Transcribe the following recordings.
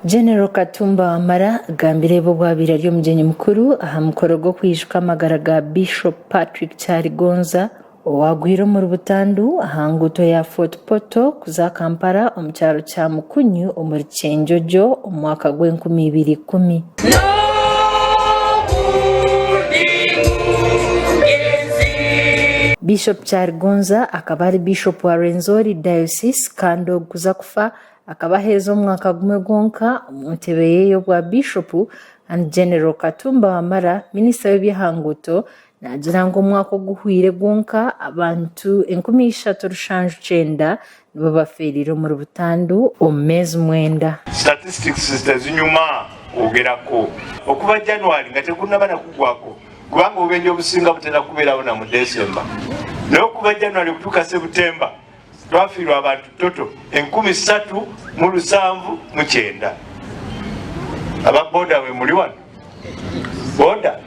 General Katumba Wamala agambire ebi obu abaire ari omugyenyi mukuru aha mukoro gw'okwijuka amagara ga Bishop Patrick Kyaligonza owaagwire omuri butandu aha nguuto ya Fort Portal kuza Kampala omu kyaro kya Mukunyu omuri Kyenjojo omu mwaka gw'enkumi ibiri ikumi. Bishop Kyaligonza akaba ari Bishop wa Rwenzori Diocese kandi ogu kuza kufa Akaba aheeza omwaka gumwe gwonka omu ntebe ye y'obwa Biishopu and General Katumba Wamala, minisita w'eby'ahanguuto naagira ngu omwaka oguhweire gwonka abantu 3,709 nibo bafeereire omuri butandu omu meezi mwenda. Statistics tezinyuma kwogerako okuva January nga tegunaba nakugwako kubanga obubenje obusinga butera kubeerawo na mu December naye okuva January okutuuka September Twafiirwa abantu toto 3709. Aba boda wemuli wano? Boda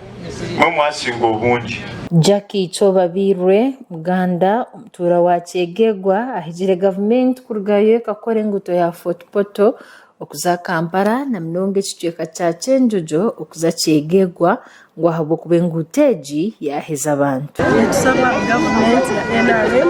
mwe mwasinga obungi. Jackie Kyobabiirwe Muganda omutuura wa Kyegegwa ahigire gavumenti kurugayo ekakora enguuto ya Fort Portal okuza Kampala na munonga ekicweka kya Kyenjojo okuza Kyegegwa ngu ahabw'okuba enguuto egi yaaheza abantu. Nitusaba gavumenti ya nrm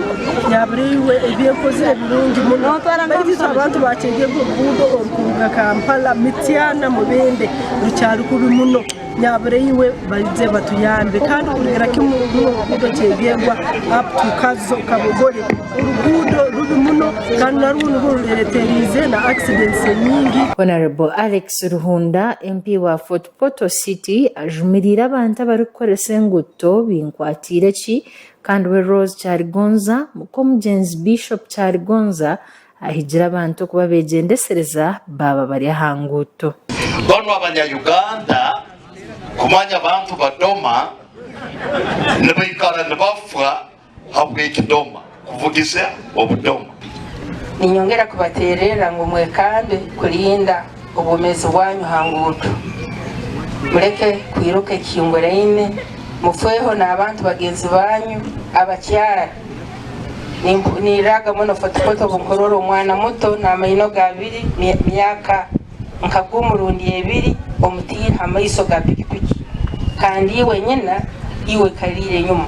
yaburiirwe ebi ekozire birungi muno baitu itwe abantu ba Kyegegwa oruguudo orukuruga Kampala Mityana Mubende rukyari kubi muno nyaburaiwe baije batuyambe kandi kurugira kimu runu oruguudo Kyegegwa up to Kazo Kabogore oruguudo rubi muno kandi narwo nirwo rureteriize na accidents enyingi. Honarable Alex Ruhunda, MP wa Fort Portal City ajumiriire abantu abarikukoresa enguuto binkwatiire ki kandi we Rose Kyaligonza muk'omugyenzi Bishop Kyaligonza ahigire abantu okuba begyendesereza baaba bari aha nguuto. Banu abanya Uganda kumanya abantu badoma nibaikara nibafwa habw'ekidoma kuvugisa obudoma. Ninyongera kubateererra ngu mwekambe kulinda obwomeezi bwanyu ha nguudo. Muleke kwiruka ekihinguraine, mufeeho n'abantu bagenzi banyu abakyara. Nirraga muno fotofoto obunkurora omwana muto n'amaino ge abiri myaka nka gumu rundi ebiri omutiire ha maiso ga pikipiki kandi iwe nyina iwe oikaliire enyuma.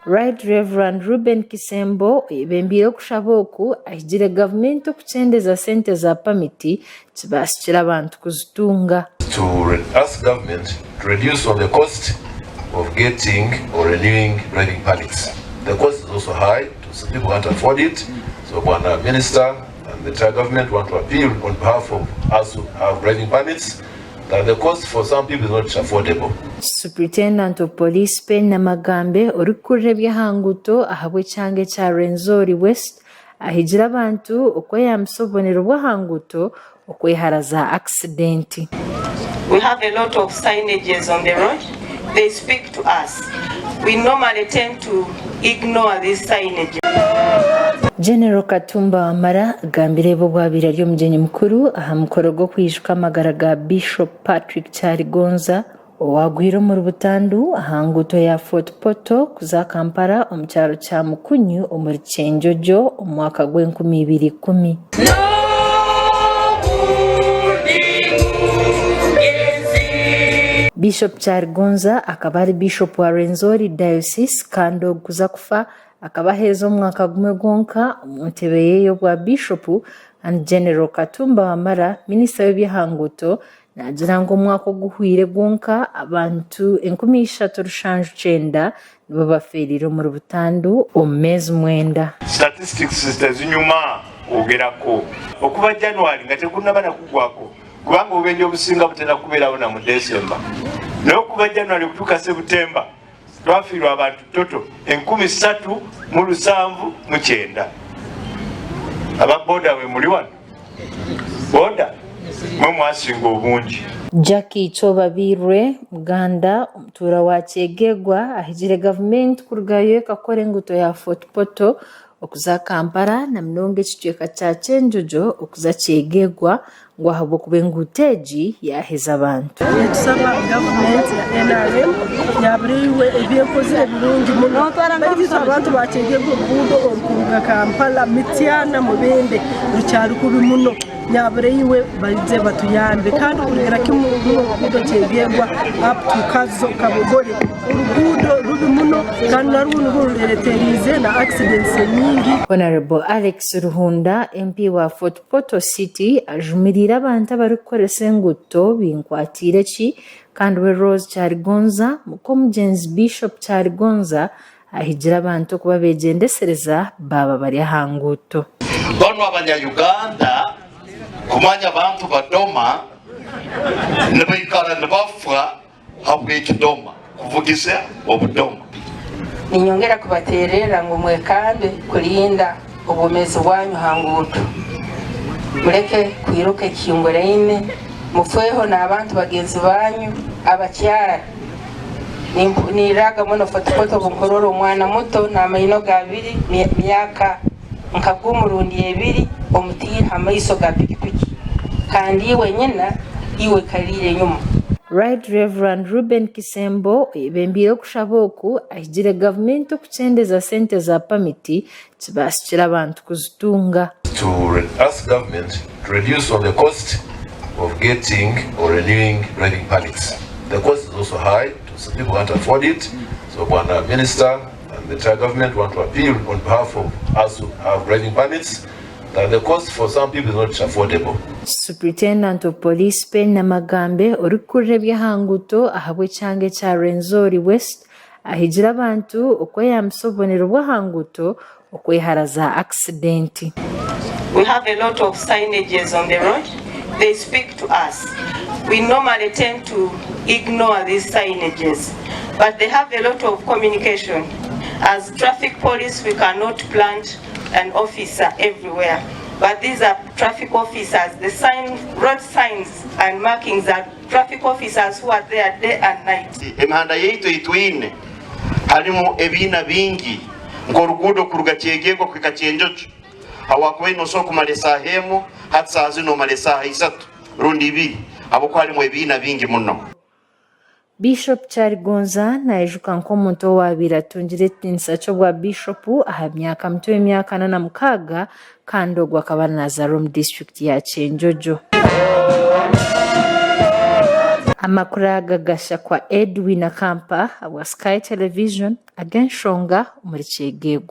Right Rev. Reuben Kisembo oyebembeire okushaba oku ahigire gavumenti okukyendeza sente za pamiti kibaasikire abantu kuzitunga. To ask government to reduce on the cost of getting or renewing driving permits. The cost is also high, some people can't afford it, so Bwana Minister and the entire government want to appeal on behalf of us who have driving permits that the cost for some people is not affordable. Superintendent of Police Ben Namagambe orikukurira eby'ahanguuto ahabw'ekyanga ekya Rwenzori West ahigire abantu okweyambisa obubonero bw'ahanguuto okwehara za akisidenti. We have a lot of signages on the road, they speak to us. We normally tend to ignore these signages. General Katumba Wamala agambire ebi obu abaire ari omugyenyi mukuru aha mukoro gw'okwijuka amagara ga Bishop Patrick Kyaligonza owaagwire omuri butandu aha nguuto ya Fort Portal kuza Kampala omu kyaro kya Mukunyu omuri Kyenjojo omu mwaka gw'enkumi ibiri ikumi. Bishop Kyaligonza akaba ari Bishop wa Rwenzori Diocese kandi ogu kuza kufa akaba aheeza omwaka gumwe gwonka omu ntebe ye y'obwa Bishop and General Katumba Wamala, Minisita w'eby'ahanguuto Naagira ngu omwaka oguhweire gwonka, abantu 3,709 nibo bafeereire omuri butandu omu meezi mwenda. Statistics tezinyuma kwogerako okuva January nga tegunaba nakugwako kubanga obubenje obusinga butera kubeerawo na mu December naye okuva January okutuuka September Twafiirwa abantu toto 3709. Aba boda wemuli wano? Boda mwe mwasinga obungi. Jackie Kyobabiirwe Muganda omutuura wa Kyegegwa ahigire gavumenti kurugayo ekakora enguuto ya Fort Portal okuza Kampala na munonga ekicweka kya Kyenjojo okuza Kyegegwa. ngu ahabw'okuba enguuto egi yaaheza abantu. Nitusaba gavumenti ya nrm yaburiirwe ebi ekozire birungi muno baitu itwe abantu ba Kyegegwa oruguudo orukuruga Kampala, Mityana, Mubende rukyari kubi muno nyabureirwe baije batuyambe kandi kurugira kimwe runu oruguudo Kyegegwa up to Kazo Kabogore oruguudo rubi muno kandi narwo nirwo rurereteriize na accidents enyingi. Honarebo Alex Ruhunda, MP wa Fort Portal City ajumiriire abantu abarikukoresa enguuto binkwatiire ki kandi we Rose Kyaligonza muk'omugyenzi Bishop Kyaligonza ahigire abantu okuba begyendesereza baaba bari aha nguuto. Banu abanya Uganda kumanya abantu badoma nibaikara nibafwa habw'ekidoma, kuvugisa obudoma. Ninyongera kubateererra ngu mwekambe kulinda obwomeezi bwanyu ha nguudo. Muleke kwiruka ekihinguraine, mufeeho n'abantu bagenzi banyu abakyara. Nirraga muno fotofoto obunkurora omwana muto n'amaino ge abiri myaka nka gumu rundi ebiri omutiire ha maiso ga pikipiki kandi iwe nyina iwe oikaliire enyuma. Right Rev. Reuben Kisembo oyebembeire okushaba oku ahigire gavumenti okukyendeza sente za pamiti kibaasikire abantu kuzitunga. To ask government to reduce on the cost of getting or renewing driving permits. The cost is also high to some people can't afford it. So Bwana Minister and the entire government want to appeal on behalf of us who have driving permits that the cost for some people is not affordable. Superintendent of Police Ben Namagambe orikukurira eby'ahanguuto ahabw'ekyanga ekya Rwenzori West ahigire abantu okweyambisa obubonero bw'ahanguuto okwehara za akisidenti. We have a lot of signages on the road, they speak to us. We normally tend to ignore these signages, but they have a lot of communication. As traffic police, we cannot plant an officer everywhere, but these are traffic officers. The sign, road signs and markings are traffic officers who are there day and night. Emihanda yaitu ei twine harimu ebiina bingi nk'oruguudo kuruga Kyegegwa kuhika Kyenjojo ahakuba noosobora kumara esaaha emwe hati saaha zinu nomara esaaha isatu rundi ibiri ahabw'okuba harimu ebiina bingi muno. Bishop Kyaligonza naijuka nk'omuntu owaabaire atungire ekitiinisa ky'obwa Bishopu aha myaka mito y'emyaka 46 kandi ogwo akaba nazaarwa omu disiturikiti ya Kyenjojo. Amakuru aga gashakwa Edwin Akampa ahabwa Sky Television ag'enshonga omuri Kyegegwa.